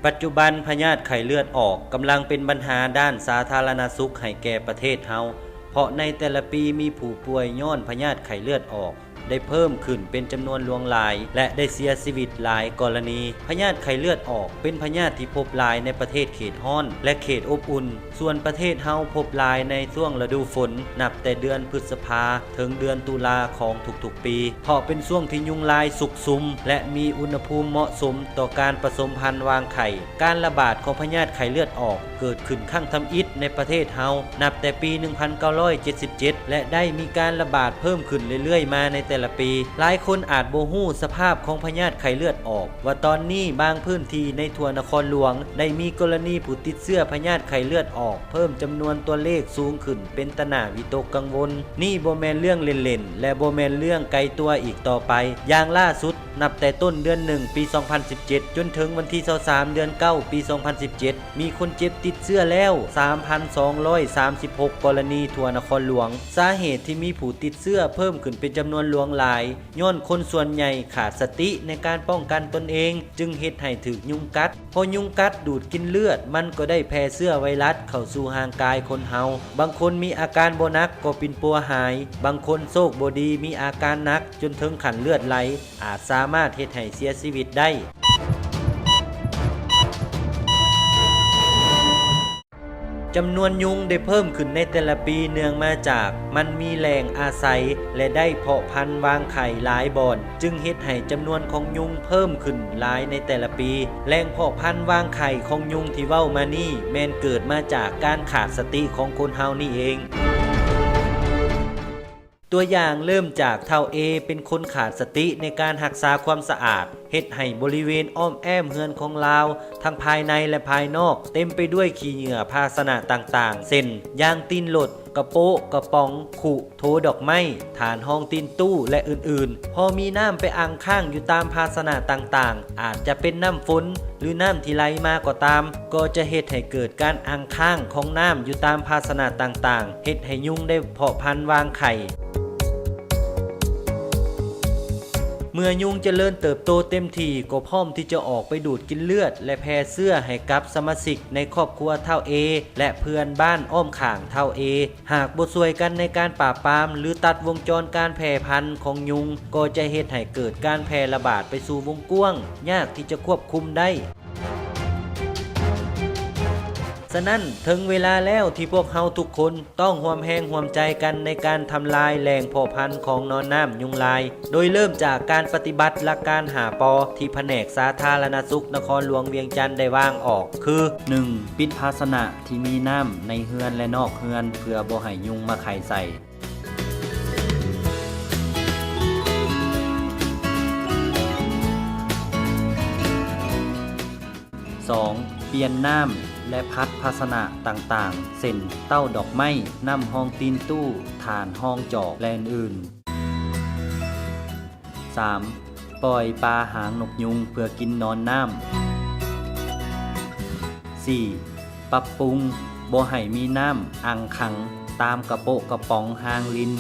ປັດຈຸບັນພະຍາດໄຂ້ເລືອດອອກກຳລັງເປັນບັນຫາດ້ານສາທາລະນະສຸກໃຫ້ແກ່ປະເທດເຮົາ, ເພາະໃນແຕ່ລະປີມີຜູ້ປ່ວຍຍ້ອນພະຍາດໄຂ້ເລືອດອອກ ໄດ້ເພີ່ມຂຶ້ນເປັນຈຳນວນຫຼວງຫຼາຍ ແລະ ໄດ້ເສຍຊີວິດຫຼາຍກໍລະນີ. ພະຍາດໄຂ້ເລືອດອອກເປັນພະຍາດທີ່ພົບຫຼາຍໃນປະເທດເຂດຮ້ອນ ແລະ ເຂດອົບອຸ່ນ, ສ່ວນປະເທດເຮົາພົບຫຼາຍໃນຊ່ວງລະດູຝົນ, ນັບແຕ່ເດືອນພຶດສະພາເຖິງເດືອນຕຸລາຂອງທຸກໆປີ, ເພາະເປັນຊ່ວງທີ່ຍຸງລາຍຊຸກຊຸມ ແລະ ມີອຸນຫະພູມເໝາະສົມຕໍ່ການປະສົມພັນຫວ່າງໄຂ່. ການລະບາດຂອງພະຍາດໄຂ້ເລືອດອອກ ເກີດຂຶ້ນຄັ້ງທຳອິດໃນປະເທດເຮົາ ນັບແຕ່ປີໜຶ່ງພັນເກົ້າຮ້ອຍເຈັດສິບເຈັດ ແລະ ໄດ້ມີການລະບາດເພີ່ມຂຶ້ນເລື້ອຍໆມາໃນແຕ່ລະປີ. ຫຼາຍຄົນອາດບໍ່ຮູ້ສະພາບຂອງພະຍາດໄຂ້ເລືອດອອກ ວ່າຕອນນີ້ບາງພື້ນທີ່ໃນທົ່ວນະຄອນຫຼວງ ໄດ້ມີກໍລະນີຜູ້ຕິດເຊື້ອພະຍາດໄຂ້ເລືອດອອກເພີ່ມຈຳນວນຕົວເລກສູງຂຶ້ນເປັນຕາໜ້າວິຕົກກັງວົນ. ນີ້ບໍ່ແມ່ນເລື່ອງເລ່ນໆ ແລະ ບໍ່ແມ່ນເລື່ອງໄກຕົວອີກຕໍ່ໄປ. ຢ່າງລ່າສຸດ, ນັບແຕ່ຕົ້ນເດືອນໜຶ່ງ ປີສອງພັນສິບເຈັດ ຈົນເຖິງວັນທີຊາວສາມ ເດືອນເກົ້າ ປີສອງພັນສິບເຈັດ ມີຄົນເຈັບຕິດເຊື້ອແລ້ວ ສາມພັນສອງຮ້ອຍສາມສິບຫົກ ກໍລະນີທົ່ວນະຄອນຫຼວງ. ສາເຫດທີ່ມີຜູ້ຕິດເຊື້ອເພີ່ມຂຶ້ນເປັນຈຳນວນຫຼວງຫຼາຍ ຍ້ອນຄົນສ່ວນໃຫຍ່ຂາດສະຕິໃນການປ້ອງກັນຕົນເອງ, ຈຶ່ງເຮັດໃຫ້ຖືກຍຸງກັດ. ເພາະຍຸງກັດດູດກິນເລືອດ, ມັນກໍໄດ້ແຜ່ເຊື້ອໄວຣັສເຂົ້າສູ່ຮ່າງກາຍຄົນເຮົາ. ບາງຄົນມີອາການບໍ່ໜັກກໍປິ່ນປົວຫາຍ, ບາງຄົນໂຊກບໍ່ດີມີອາການໜັກຈົນເຖິງຂັ້ນເລືອດໄຫຼ, ອາດສາມາດເຮັດໃຫ້ເສຍຊີວິດໄດ້. ຈຳນວນຍຸງໄດ້ເພີ່ມຂຶ້ນໃນແຕ່ລະປີ ເນື່ອງມາຈາກມັນມີແຫຼ່ງອາໄສ ແລະ ໄດ້ເພາະພັນວາງໄຂ່ຫຼາຍບ່ອນ, ຈຶ່ງເຮັດໃຫ້ຈຳນວນຂອງຍຸງເພີ່ມຂຶ້ນຫຼາຍໃນແຕ່ລະປີ. ແຫຼ່ງເພາະພັນວາງໄຂ່ຂອງຍຸງທີ່ເວົ້າມານີ້ ແມ່ນເກີດມາຈາກການຂາດສະຕິຂອງຄົນເຮົານີ້ເອງ. ຕົວຢ່າງເລີ່ມຈາກທ້າວເອ ເປັນຄົນຂາດສະຕິໃນການຮັກສາຄວາມສະອາດ, ເຮັດໃຫ້ບໍລິເວນອ້ອມແອ້ມເຮືອນຂອງລາວ ທັງພາຍໃນ ແລະ ພາຍນອກ ເຕັມໄປດ້ວຍຂີ້ເຫຍື້ອພາຊະນະຕ່າງໆ ເຊັ່ນ ຢາງຕີນລົດ, ກະໂປະ, ກະປ໋ອງ, ຄຸ, ໂຖດອກໄມ້, ຖານຮອງຕີນຕູ້ ແລະ ອື່ນໆ. ພໍມີນ້ຳໄປອັ່ງຄ້າງຢູ່ຕາມພາຊະນະຕ່າງໆ, ອາດຈະເປັນນ້ຳຝົນ ຫຼື ນ້ຳທີ່ໄຫຼມາກໍຕາມ, ກໍຈະເຮັດໃຫ້ເກີດການອັ່ງຄ້າງຂອງນ້ຳຢູ່ຕາມພາຊະນະຕ່າງໆ, ເຮັດໃຫ້ຍຸງໄດ້ເພາະພັນວາງໄຂ່. ເມື່ອຍຸງຈະເລີນເຕີບໂຕເຕັມທີ່, ກໍພ້ອມທີ່ຈະອອກໄປດູດກິນເລືອດ ແລະ ແຜ່ເຊື້ອໃຫ້ກັບສະມາຊິກໃນຄອບຄົວທ້າວເອ ແລະ ເພື່ອນບ້ານອ້ອມຂ້າງທ້າວເອ. ຫາກບໍ່ຊ່ວຍກັນໃນການປາບປາມ ຫຼື ຕັດວົງຈອນການແຜ່ພັນຂອງຍຸງ, ກໍຈະເຮັດໃຫ້ເກີດການແຜ່ລະບາດໄປສູ່ວົງກວ້າງ, ຍາກທີ່ຈະຄວບຄຸມໄດ້. ສະນັ້ນ, ເຖິງເວລາແລ້ວທີ່ພວກເຮົາທຸກຄົນຕ້ອງຮ່ວມແຮງຮ່ວມໃຈກັນໃນການທຳລາຍແຫຼ່ງເພາະພັນຂອງນອນນ້ຳຍຸງລາຍ, ໂດຍເລີ່ມຈາກການປະຕິບັດຫຼັກການຫ້າ ປ ທີ່ພະແນກສາທາລະນະສຸກນະຄອນຫຼວງວຽງຈັນໄດ້ວາງອອກ ຄື ໜຶ່ງ ປິດພາຊະນະ ທີ່ມີນ້ຳໃນເຮືອນ ແລະ ນອກເຮືອນ ເພື່ອບໍ່ໃຫ້ຍຸງມາໄຂ່ໃສ່. ສອງ ປ່ຽນນ້ຳ ແລະ ພັດພາຊະນະຕ່າງໆ ເຊັ່ນ ເຕົ້າດອກໄມ້, ນ້ຳຮອງຕີນຕູ້, ຖ່ານຮອງຈອກ ແລະ ອື່ນໆ. ສາມ ປ່ອຍປາຫາງນົກຍຸງເພື່ອກິນນອນນ້ຳ. ສີ່ ປັບປຸງບໍ່ໃຫ້ມີນ້ຳອັ່ງຂັງຕາມກະໂປະກະປ໋ອງ, ຮາງລິນ,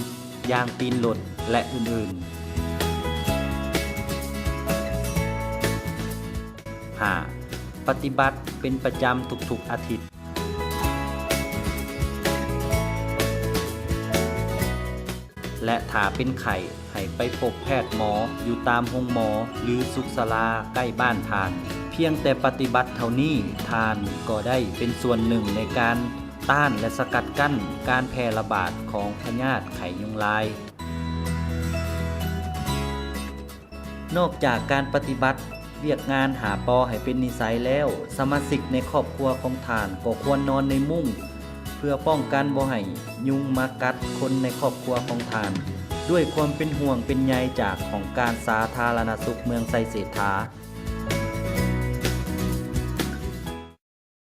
ຢາງຕີນລົດ ແລະ ອື່ນໆ. ຫ້າ ປະຕິບັດເປັນປະຈຳທຸກໆອາທິດ. ແລະ ຖ້າເປັນໄຂ້ ໃຫ້ໄປພົບແພດໝໍຢູ່ຕາມໂຮງໝໍ ຫຼື ສຸກສາລາໃກ້ບ້ານທ່ານ. ພຽງແຕ່ປະຕິບັດເທົ່ານີ້, ທ່ານກໍໄດ້ເປັນສ່ວນໜຶ່ງໃນການຕ້ານ ແລະ ສະກັດກັ້ນການແຜ່ລະບາດຂອງພະຍາດໄຂ້ຍຸງລາຍ. ນອກຈາກການປະຕິບັດວຽກງານຫ້າ ປ ໃຫ້ເປັນນິໄສແລ້ວ, ສະມາຊິກໃນຄອບຄົວຂອງທ່ານກໍຄວນນອນໃນມຸ້ງ ເພື່ອປ້ອງກັນບໍ່ໃຫ້ຍຸງມາກັດຄົນໃນຄອບຄົວຂອງທ່ານ. ດ້ວຍຄວາມເປັນຫ່ວງເປັນໃຍຈາກຫ້ອງການສາທາລະນະສຸກເມືອງໄຊເສດຖາ,